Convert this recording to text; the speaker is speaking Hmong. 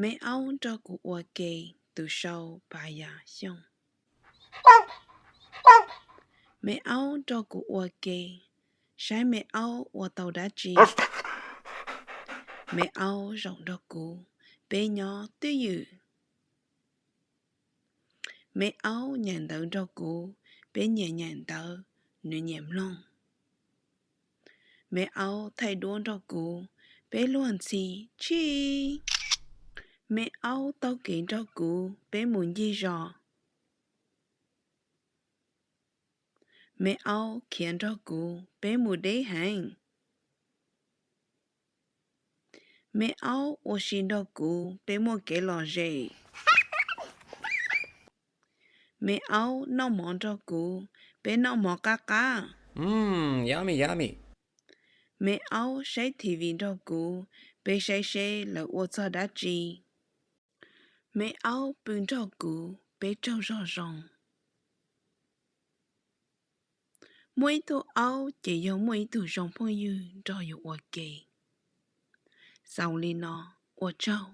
Me aub nrog kuv ua ke, tus sau Paya Xyooj. Me aub nrog kuv ua ke, saib me aub ua tau dab tsi. Me aub zaum nrog kuv, peb nyob twj ywm. Me aub nyeem ntawv nrog kuv, peb nyias nyeem ntawv, nws nyias mloog. Me aub thaij duab nrog kuv, peb luag ntxhi tshij. Me aub taug kev nrog kuv, peb mus ncig zos. Me aub khiav nrog kuv, peb mus deb heev. Me aub ua si nrog kuv, peb muaj kev lom zem. Me aub noj mov nrog kuv, peb noj mov qab qab. Me aub saib T V nrog kuv, peb saib seb lawv ua txog dab tsi. Me aub pw nrog kuv, peb tsaug zog zoo. Muaj ib tug aub ces yog muaj ib tug zoo phooj ywg nrog yus ua ke. Xaus li no, ua tsaug.